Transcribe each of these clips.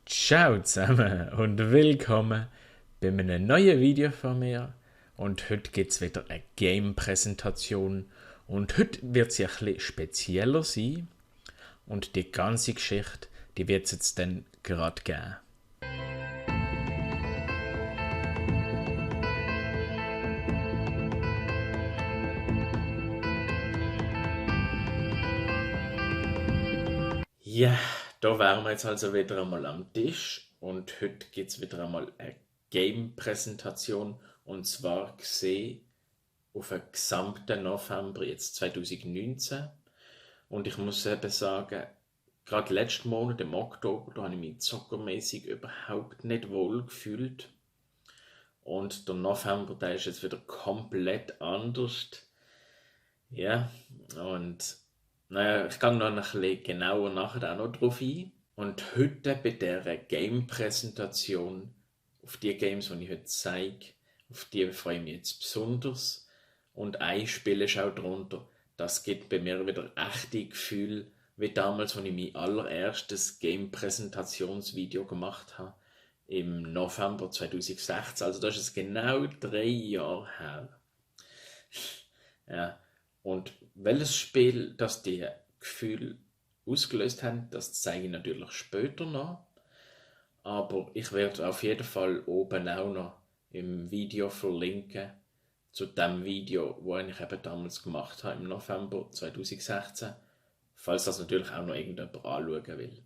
Ciao zusammen und willkommen bei einem neuen Video von mir. Und heute gibt es wieder eine Game-Präsentation. Und heute wird sie ein bisschen spezieller sein. Und die ganze Geschichte, die wird es jetzt dann gerade geben. Ja, da wären wir jetzt also wieder einmal am Tisch. Und heute gibt es wieder einmal eine Game-Präsentation. Und zwar gesehen auf den gesamten November jetzt 2019. Und ich muss eben sagen, gerade letzten Monat im Oktober, da habe ich mich zockermäßig überhaupt nicht wohl gefühlt. Und der November, der ist jetzt wieder komplett anders. Ja, und naja, ich gehe noch ein bisschen genauer nachher auch noch drauf ein. Und heute bei dieser Game-Präsentation, auf die Games, die ich heute zeige, auf die freue ich mich jetzt besonders. Und ein Spiel ist auch drunter. Das gibt bei mir wieder echte Gefühle, wie damals, als ich mein allererstes Game-Präsentationsvideo gemacht habe, im November 2016. Also das ist genau 3 Jahre her. Ja. Und welches Spiel, das die Gefühle ausgelöst haben, das zeige ich natürlich später noch. Aber ich werde auf jeden Fall oben auch noch im Video verlinken zu dem Video, das ich eben damals gemacht habe, im November 2016. Falls das natürlich auch noch irgendjemand anschauen will.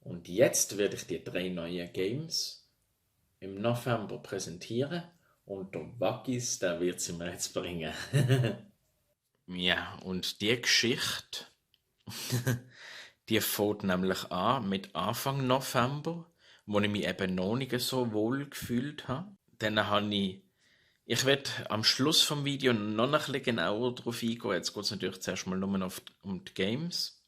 Und jetzt werde ich die 3 neuen Games im November präsentieren. Und der Wackis, der wird sie mir jetzt bringen. Ja, und die Geschichte, die fängt nämlich an mit Anfang November, wo ich mich eben noch nicht so wohl gefühlt habe. Dann habe ich werde am Schluss vom Video noch ein bisschen genauer darauf eingehen. Jetzt geht es natürlich zuerst mal nur um die Games.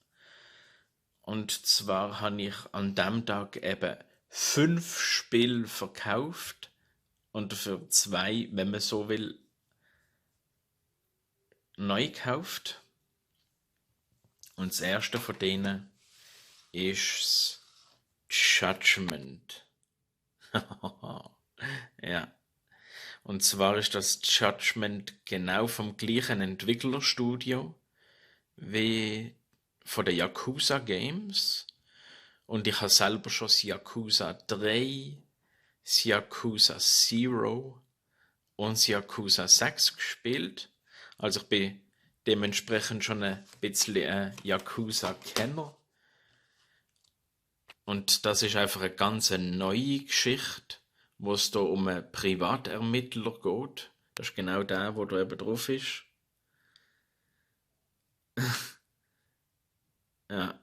Und zwar habe ich an dem Tag eben 5 Spiele verkauft und dafür 2, wenn man so will, neu gekauft. Und das erste von denen ist Judgment. Ja. Und zwar ist das Judgment genau vom gleichen Entwicklerstudio wie von den Yakuza Games. Und ich habe selber schon das Yakuza 3, das Yakuza Zero und das Yakuza 6 gespielt. Also ich bin dementsprechend schon ein bisschen ein Yakuza-Kenner. Und das ist einfach eine ganz neue Geschichte, wo es da um einen Privatermittler geht. Das ist genau der, wo da eben drauf ist. Ja.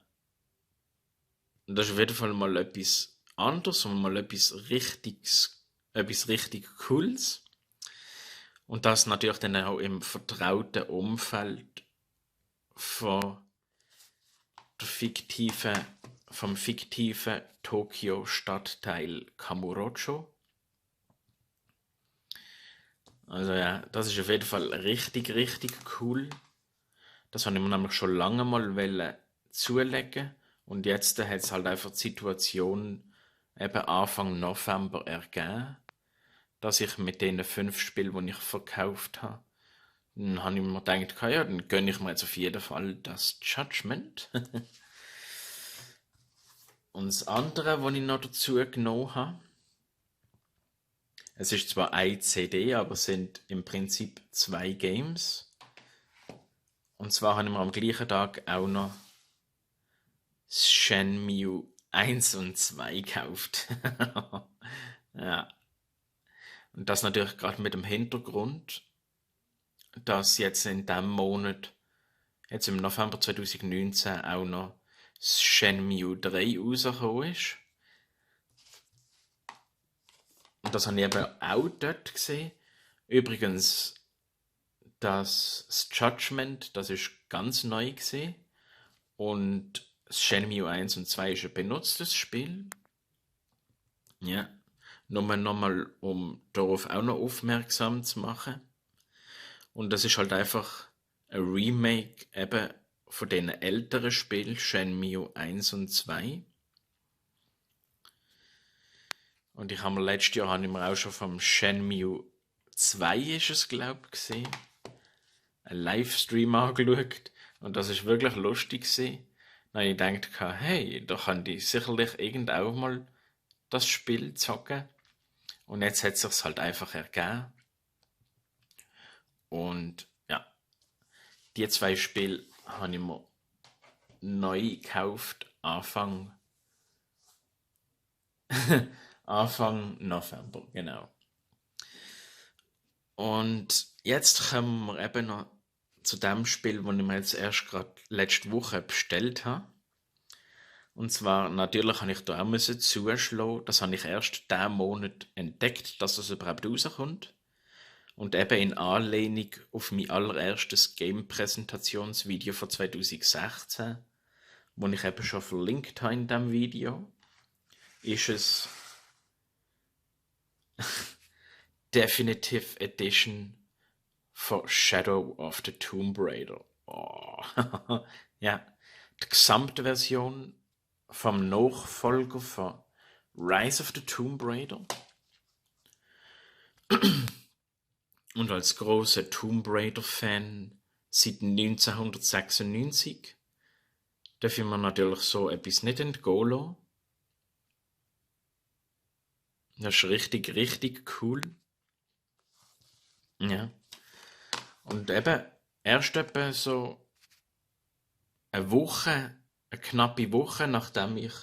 Und das ist auf jeden Fall mal etwas anderes und mal etwas richtig Cooles. Und das natürlich dann auch im vertrauten Umfeld von vom fiktiven Tokio-Stadtteil Kamurocho. Also ja, das ist auf jeden Fall richtig cool. Das habe ich mir nämlich schon lange mal zulegen. Und jetzt hat es halt einfach die Situation eben Anfang November ergeben, dass ich mit den 5 Spielen, die ich verkauft habe, dann habe ich mir gedacht, ja, dann gönne ich mir jetzt auf jeden Fall das Judgment. Und das andere, was ich noch dazu genommen habe, es ist zwar eine CD, aber es sind im Prinzip 2 Games. Und zwar habe ich mir am gleichen Tag auch noch Shenmue 1 und 2 gekauft. Ja. Und das natürlich gerade mit dem Hintergrund, dass jetzt in diesem Monat, jetzt im November 2019, auch noch das Shenmue 3 rausgekommen ist. Und das habe ich eben auch dort gesehen. Übrigens, das Judgment, das ist ganz neu gesehen. Und das Shenmue 1 und 2 ist ein benutztes Spiel. Ja. Nur nochmal, um darauf auch noch aufmerksam zu machen. Und das ist halt einfach ein Remake eben von den älteren Spielen, Shenmue 1 und 2. Und ich habe mir letztes Jahr auch schon vom Shenmue 2 ist es, glaube ich, gesehen. Einen Livestream angeschaut. Und das ist wirklich lustig gewesen. Dann habe ich gedacht, hey, da kann ich sicherlich irgendwann mal das Spiel zocken. Und jetzt hat es sich halt einfach ergeben. Und ja, die 2 Spiele habe ich mir neu gekauft, Anfang November, genau. Und jetzt kommen wir eben noch zu dem Spiel, das ich mir jetzt erst gerade letzte Woche bestellt habe. Und zwar, natürlich habe ich da auch zuschlagen. Das habe ich erst diesen Monat entdeckt, dass das überhaupt rauskommt. Und eben in Anlehnung auf mein allererstes Game-Präsentationsvideo von 2016, das ich eben schon verlinkt habe in diesem Video, ist es Definitive Edition von Shadow of the Tomb Raider. Oh. Ja, die gesamte Version vom Nachfolger von Rise of the Tomb Raider. Und als großer Tomb Raider-Fan seit 1996 darf ich mir natürlich so etwas nicht entgehen lassen. Das ist richtig, richtig cool. Ja. Und eben, erst etwa so eine knappe Woche, nachdem ich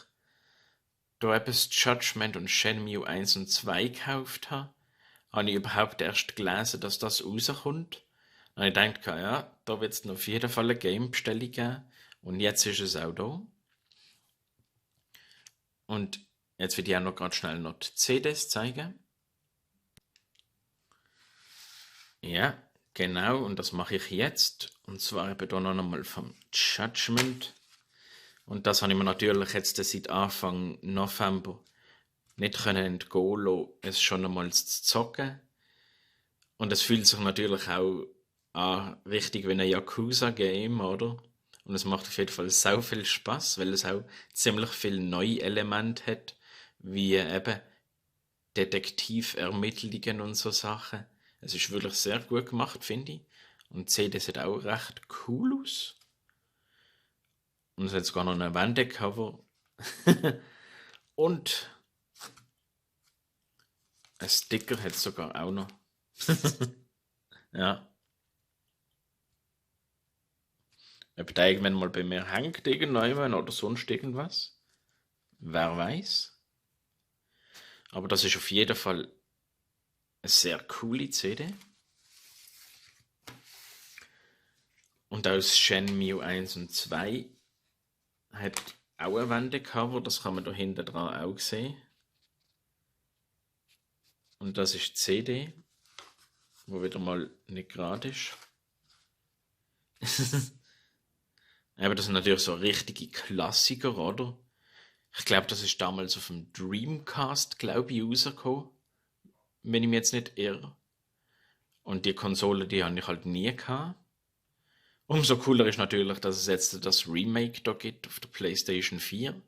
da eben das Judgment und Shenmue 1 und 2 gekauft habe, habe ich überhaupt erst gelesen, dass das rauskommt. Und ich dachte, ja, da wird es auf jeden Fall eine Game-Bestellung geben. Und jetzt ist es auch da. Und jetzt will ich auch noch ganz schnell noch die CDs zeigen. Ja, genau, und das mache ich jetzt. Und zwar eben hier noch einmal vom Judgment. Und das habe ich mir natürlich jetzt seit Anfang November nicht entgehen lassen, es schon einmal zu zocken. Und es fühlt sich natürlich auch an, richtig wie ein Yakuza-Game, oder? Und es macht auf jeden Fall sau viel Spaß, weil es auch ziemlich viele neue Elemente hat, wie eben Detektivermittlungen und so Sachen. Es ist wirklich sehr gut gemacht, finde ich. Und die CD sieht auch recht cool aus. Und es hat sogar noch ein Wendecover. Und ein Sticker hat es sogar auch noch. Ja. Ob der irgendwann mal bei mir hängt, irgendwann oder sonst irgendwas. Wer weiß. Aber das ist auf jeden Fall eine sehr coole CD. Und aus Shenmue 1 und 2 hat auch ein Wendecover, das kann man da hinten dran auch sehen. Und das ist die CD, wo wieder mal nicht gerade ist. Aber das sind natürlich so richtige Klassiker, oder? Ich glaube, das ist damals auf dem Dreamcast, glaube ich, rausgekommen. Wenn ich mich jetzt nicht irre. Und die Konsole, die habe ich halt nie gehabt. Umso cooler ist natürlich, dass es jetzt das Remake da gibt auf der PlayStation 4.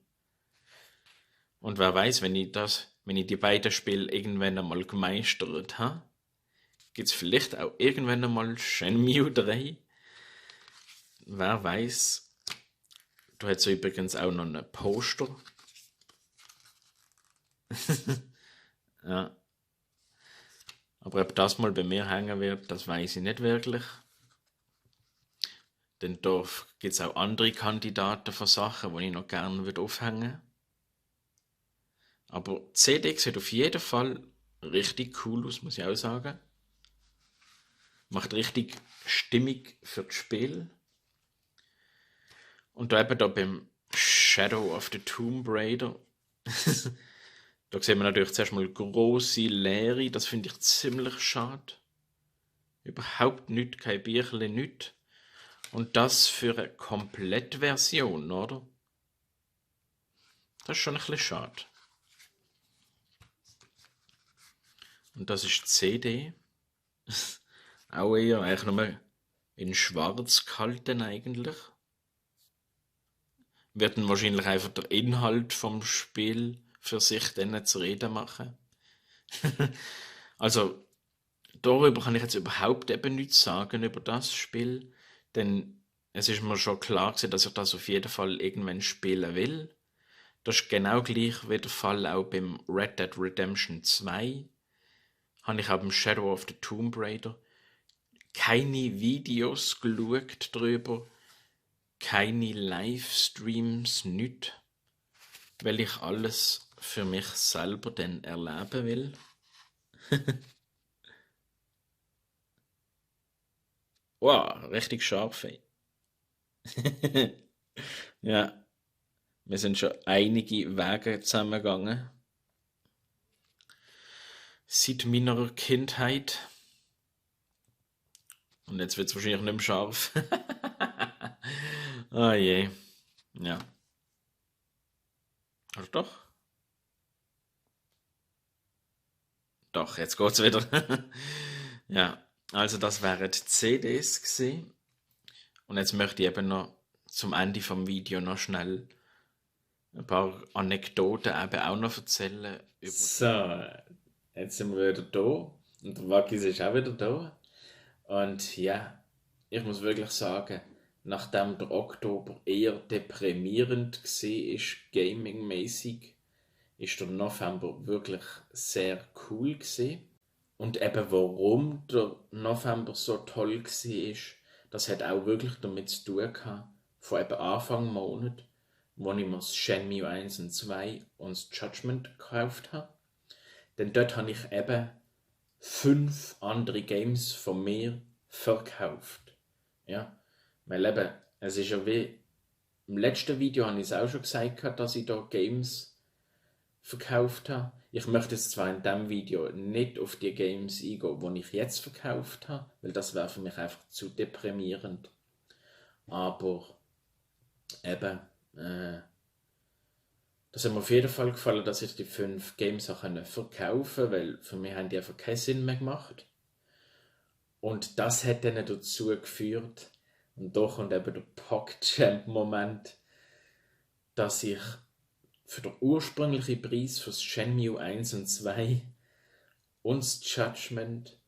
Und wer weiß, wenn ich die beiden Spiele irgendwann einmal gemeistert habe, gibt es vielleicht auch irgendwann einmal Shenmue 3. Wer weiß. Da hat es übrigens auch noch ein Poster. Ja. Aber ob das mal bei mir hängen wird, das weiß ich nicht wirklich. Denn da gibt es auch andere Kandidaten von Sachen, die ich noch gerne aufhängen würde. Aber die CD sieht auf jeden Fall richtig cool aus, muss ich auch sagen. Macht richtig Stimmung für das Spiel. Und da eben da beim Shadow of the Tomb Raider, da sehen wir natürlich zuerst mal grosse Leere, das finde ich ziemlich schade. Überhaupt nichts, kein Büchlein, nichts. Und das für eine Komplettversion, oder? Das ist schon ein bisschen schade. Und das ist die CD. Auch eher eigentlich nur in schwarz gehalten eigentlich. Wird dann wahrscheinlich einfach der Inhalt vom Spiel für sich dann zu reden machen. Also, darüber kann ich jetzt überhaupt eben nichts sagen, über das Spiel, denn es ist mir schon klar gewesen, dass ich das auf jeden Fall irgendwann spielen will. Das ist genau gleich wie der Fall auch beim Red Dead Redemption 2. Habe ich auch beim Shadow of the Tomb Raider keine Videos geschaut drüber, keine Livestreams, nichts, weil ich alles für mich selber dann erleben will. Wow, richtig scharf, ey. Ja, wir sind schon einige Wege zusammengegangen. Seit meiner Kindheit. Und jetzt wird es wahrscheinlich nicht mehr scharf. Ah je. Ja. Oder doch? Doch, jetzt geht's wieder. Ja, also das wären die CDs gewesen. Und jetzt möchte ich eben noch zum Ende vom Video noch schnell ein paar Anekdoten eben auch noch erzählen. So, jetzt sind wir wieder da. Und der Wackis ist auch wieder da. Und ja, ich muss wirklich sagen, nachdem der Oktober eher deprimierend war, gaming-mäßig, ist der November wirklich sehr cool gewesen. Und eben warum der November so toll war, das hat auch wirklich damit zu tun gehabt, von eben Anfang Monat, wo ich mir das Shenmue 1 und 2 und das Judgment gekauft habe. Denn dort habe ich eben 5 andere Games von mir verkauft. Ja, weil eben, es ist ja wie, im letzten Video habe ich es auch schon gesagt, dass ich da Games verkauft habe. Ich möchte jetzt zwar in diesem Video nicht auf die Games eingehen, die ich jetzt verkauft habe, weil das wäre für mich einfach zu deprimierend. Aber eben, das hat mir auf jeden Fall gefallen, dass ich die 5 Games auch verkaufen konnte, weil für mich haben die einfach keinen Sinn mehr gemacht. Und das hat dann dazu geführt, und da kommt eben der PogChamp-Moment, dass ich für den ursprünglichen Preis fürs Shenmue 1 und 2 und das Judgment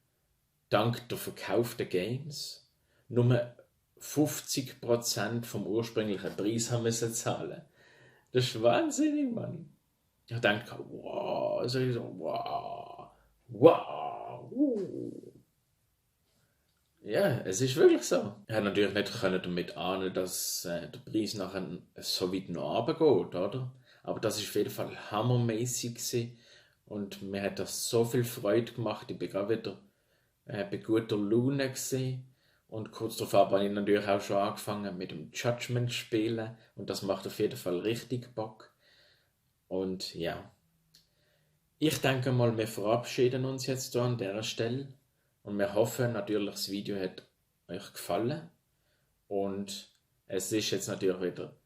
dank der verkauften Games nur 50% vom ursprünglichen Preis haben müssen zahlen. Das ist wahnsinnig, Mann. Ich denke, wow, also ich so, wow, wow, Ja, es ist wirklich so. Ich hätte natürlich nicht damit ahnen, dass der Preis nachher so weit nach oben geht, oder? Aber das ist auf jeden Fall hammermäßig gewesen. Und mir hat das so viel Freude gemacht. Ich bin gerade wieder bei guter Laune gewesen. Und kurz darauf habe ich natürlich auch schon angefangen mit dem Judgment spielen. Und das macht auf jeden Fall richtig Bock. Und ja, ich denke mal, wir verabschieden uns jetzt hier an dieser Stelle. Und wir hoffen natürlich, das Video hat euch gefallen. Und es ist jetzt natürlich wieder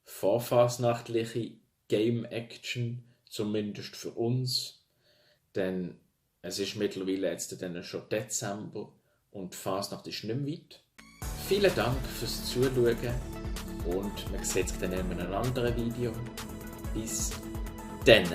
vorfasnachtliche Game-Action, zumindest für uns. Denn es ist mittlerweile jetzt dann schon Dezember und die Fasnacht ist nicht mehr weit. Vielen Dank fürs Zuschauen und man sieht sich dann in einem anderen Video. Bis dann!